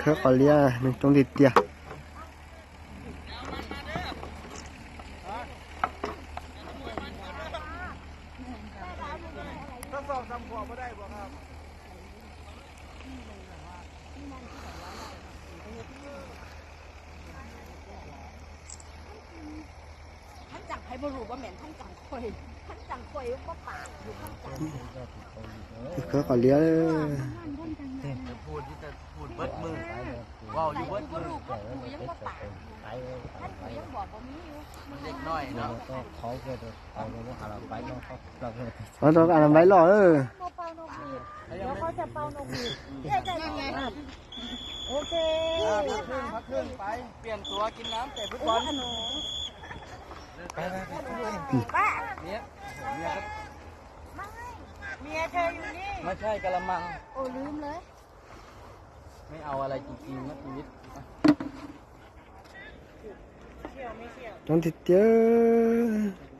Khawb qos liab neeg coob tiag tiag. Khawb qos liab. Ov, tau a las npaib loj. เมียเธออยู่นี่ ไม่ใช่กะละมัง ไม่เอาอะไรจริงๆนะชีวิต Coob tiag tiag.